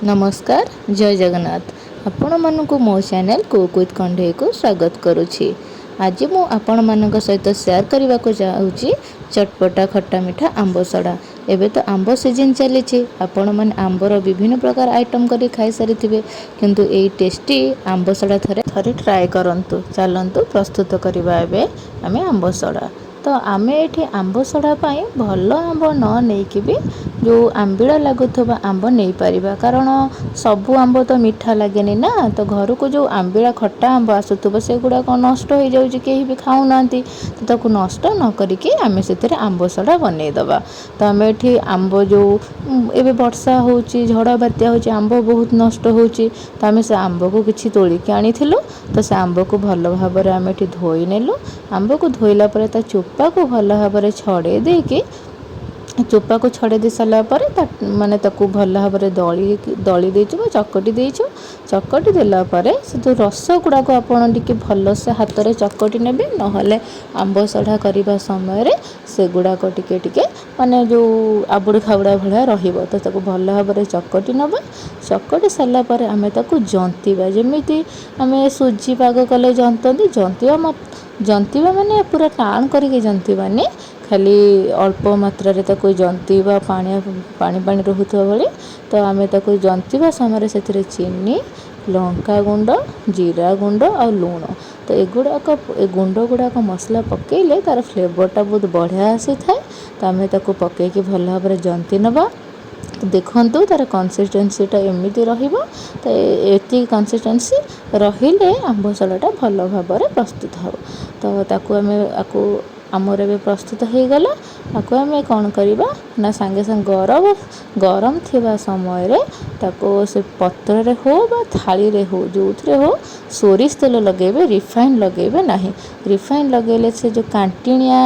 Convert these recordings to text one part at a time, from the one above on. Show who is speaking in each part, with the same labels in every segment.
Speaker 1: ନମସ୍କାର, ଜୟ ଜଗନ୍ନାଥ। ଆପଣମାନଙ୍କୁ ମୋ ଚ୍ୟାନେଲ୍ କୁକ୍ ୱିଥ୍ କଣ୍ଢେଇକୁ ସ୍ୱାଗତ କରୁଛି। ଆଜି ମୁଁ ଆପଣମାନଙ୍କ ସହିତ ସେୟାର କରିବାକୁ ଚାହୁଁଛି ଚଟପଟା ଖଟା ମିଠା ଆମ୍ବ ସଢ଼ା। ଏବେ ତ ଆମ୍ବ ସିଜିନ୍ ଚାଲିଛି। ଆପଣମାନେ ଆମ୍ବର ବିଭିନ୍ନ ପ୍ରକାର ଆଇଟମ୍ କରି ଖାଇସାରିଥିବେ, କିନ୍ତୁ ଏଇ ଟେଷ୍ଟି ଆମ୍ବ ସଢ଼ା ଥରେ ଥରେ ଟ୍ରାଏ କରନ୍ତୁ। ଚାଲନ୍ତୁ, ପ୍ରସ୍ତୁତ କରିବା ଏବେ ଆମେ ଆମ୍ବ ସଢ଼ା। ତ ଆମେ ଏଠି ଆମ୍ବ ସଢ଼ା ପାଇଁ ଭଲ ଆମ୍ବ ନ ନେଇକି ବି ଯେଉଁ ଆମ୍ବିଳା ଲାଗୁଥିବା ଆମ୍ବ ନେଇପାରିବା, କାରଣ ସବୁ ଆମ୍ବ ତ ମିଠା ଲାଗେନି ନା। ତ ଘରକୁ ଯେଉଁ ଆମ୍ବିଳା ଖଟା ଆମ୍ବ ଆସୁଥିବ, ସେଗୁଡ଼ାକ ନଷ୍ଟ ହେଇଯାଉଛି, କେହି ବି ଖାଉନାହାନ୍ତି। ତ ତାକୁ ନଷ୍ଟ ନ କରିକି ଆମେ ସେଥିରେ ଆମ୍ବ ସଢ଼ା ବନେଇଦେବା। ତ ଆମେ ଏଠି ଆମ୍ବ ଯେଉଁ ଏବେ ବର୍ଷା ହେଉଛି, ଝଡ଼ ବାତ୍ୟା ହେଉଛି, ଆମ୍ବ ବହୁତ ନଷ୍ଟ ହେଉଛି। ତ ଆମେ ସେ ଆମ୍ବକୁ କିଛି ତୋଳିକି ଆଣିଥିଲୁ। ତ ସେ ଆମ୍ବକୁ ଭଲ ଭାବରେ ଆମେ ଏଠି ଧୋଇ ନେଲୁ। ଆମ୍ବକୁ ଧୋଇଲା ପରେ ତା ଚୋପାକୁ ଭଲ ଭାବରେ ଛଡ଼େଇ ଦେଇକି, ଚୋପାକୁ ଛଡ଼େଇ ଦେଇ ସାରିଲା ପରେ ତା ମାନେ ତାକୁ ଭଲ ଭାବରେ ଦଳି ଦଳି ଦେଇଛୁ ବା ଚକଟି ଦେଇଛୁ। ଚକଟି ଦେଲା ପରେ ସେ ଯେଉଁ ରସ ଗୁଡ଼ାକୁ ଆପଣ ଟିକେ ଭଲସେ ହାତରେ ଚକଟି ନେବେ, ନହେଲେ ଆମ୍ବ ସଢ଼ା କରିବା ସମୟରେ ସେଗୁଡ଼ାକ ଟିକେ ଟିକେ ମାନେ ଯେଉଁ ଆବୁଡ଼ି ଖାବୁଡ଼ା ଭଳିଆ ରହିବ। ତ ତାକୁ ଭଲ ଭାବରେ ଚକଟି ନେବା। ଚକଟି ସାରିଲା ପରେ ଆମେ ତାକୁ ଜନ୍ତିବା, ଯେମିତି ଆମେ ସୁଜି ପାଗ କଲେ ଜନ୍ତନ୍ତି। ଜନ୍ତିବା ଜନ୍ତିବା ମାନେ ପୁରା ଟାଣ କରିକି ଜନ୍ତିବାନି, ଖାଲି ଅଳ୍ପ ମାତ୍ରାରେ ତାକୁ ଜନ୍ତିବା, ପାଣିଆ ପାଣି ପାଣି ରହୁଥିବା ଭଳି। ତ ଆମେ ତାକୁ ଜନ୍ତିବା ସମୟରେ ସେଥିରେ ଚିନି, ଲଙ୍କା ଗୁଣ୍ଡ, ଜିରା ଗୁଣ୍ଡ ଆଉ ଲୁଣ, ତ ଏଗୁଡ଼ାକ ଏ ଗୁଣ୍ଡ ଗୁଡ଼ାକ ମସଲା ପକାଇଲେ ତା'ର ଫ୍ଲେଭରଟା ବହୁତ ବଢ଼ିଆ ଆସିଥାଏ। ତ ଆମେ ତାକୁ ପକାଇକି ଭଲ ଭାବରେ ଜନ୍ତି ନେବା। ଦେଖନ୍ତୁ, ତା'ର କନସିଷ୍ଟେନ୍ସିଟା ଏମିତି ରହିବ। ତ ଏତିକି କନସିଷ୍ଟେନ୍ସି ରହିଲେ ଆମ୍ବ ସଢ଼ାଟା ଭଲ ଭାବରେ ପ୍ରସ୍ତୁତ ହେବ। ତ ତାକୁ ଆମେ ଆକୁ ଆମର ଏବେ ପ୍ରସ୍ତୁତ ହେଇଗଲା। ଆକୁ ଆମେ କ'ଣ କରିବା ନା, ସାଙ୍ଗେ ସାଙ୍ଗେ ଗରମ ଗରମ ଥିବା ସମୟରେ ତାକୁ ସେ ପତ୍ରରେ ହଉ ବା ଥାଳିରେ ହଉ, ଯେଉଁଥିରେ ହଉ, ସୋରିଷ ତେଲ ଲଗାଇବେ, ରିଫାଇନ୍ ଲଗାଇବେ ନାହିଁ। ରିଫାଇନ୍ ଲଗାଇଲେ ସେ ଯେଉଁ କାଣ୍ଟିଣିଆ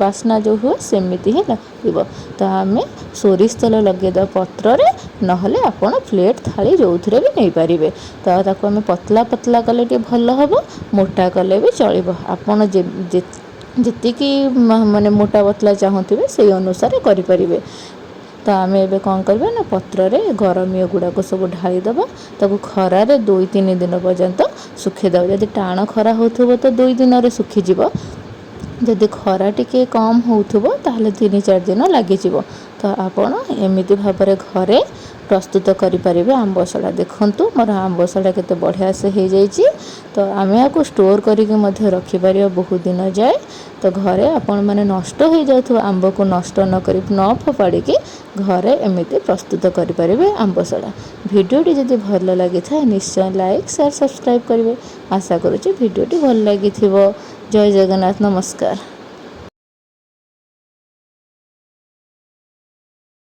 Speaker 1: ବାସ୍ନା ଯେଉଁ ହୁଏ, ସେମିତି ହିଁ ଲାଗିବ। ତ ଆମେ ସୋରିଷ ତେଲ ଲଗାଇଦେବା ପତ୍ରରେ, ନହେଲେ ଆପଣ ପ୍ଲେଟ୍, ଥାଳି ଯେଉଁଥିରେ ବି ନେଇପାରିବେ। ତ ତାକୁ ଆମେ ପତଲା ପତଲା କଲେ ଟିକେ ଭଲ ହେବ, ମୋଟା କଲେ ବି ଚଳିବ। ଆପଣ ଯେତିକି ମାନେ ମୋଟା ପତଲା ଚାହୁଁଥିବେ, ସେଇ ଅନୁସାରେ କରିପାରିବେ। ତ ଆମେ ଏବେ କ'ଣ କରିବା ନା, ପତ୍ରରେ ଗରମ ଗୁଡ଼ାକ ସବୁ ଢାଳିଦେବା। ତାକୁ ଖରାରେ 2-3 ଦିନ ପର୍ଯ୍ୟନ୍ତ ଶୁଖେଇଦେବା। ଯଦି ଟାଣ ଖରା ହେଉଥିବ ତ 2 ଦିନରେ ଶୁଖିଯିବ। ଯଦି ଖରା ଟିକେ କମ୍ ହେଉଥିବ, ତାହେଲେ 3-4 ଦିନ ଲାଗିଯିବ। ତ ଆପଣ ଏମିତି ଭାବରେ ଘରେ ପ୍ରସ୍ତୁତ କରିପାରିବେ ଆମ୍ବ ସଢ଼ା। ଦେଖନ୍ତୁ, ମୋର ଆମ୍ବ ସଢ଼ା କେତେ ବଢ଼ିଆ ସେ ହେଇଯାଇଛି। ତ ଆମେ ଏହାକୁ ଷ୍ଟୋର୍ କରିକି ମଧ୍ୟ ରଖିପାରିବା ବହୁତ ଦିନ ଯାଏ। ତ ଘରେ ଆପଣମାନେ ନଷ୍ଟ ହେଇଯାଉଥିବା ଆମ୍ବକୁ ନଷ୍ଟ ନ କରି, ନ ଫୋପାଡ଼ିକି ଘରେ ଏମିତି ପ୍ରସ୍ତୁତ କରିପାରିବେ ଆମ୍ବ ସଢ଼ା। ଭିଡ଼ିଓଟି ଯଦି ଭଲ ଲାଗିଥାଏ, ନିଶ୍ଚୟ ଲାଇକ୍, ସେୟାର, ସବସ୍କ୍ରାଇବ୍ କରିବେ। ଆଶା କରୁଛି ଭିଡ଼ିଓଟି ଭଲ ଲାଗିଥିବ। ଜୟ ଜଗନ୍ନାଥ, ନମସ୍କାର।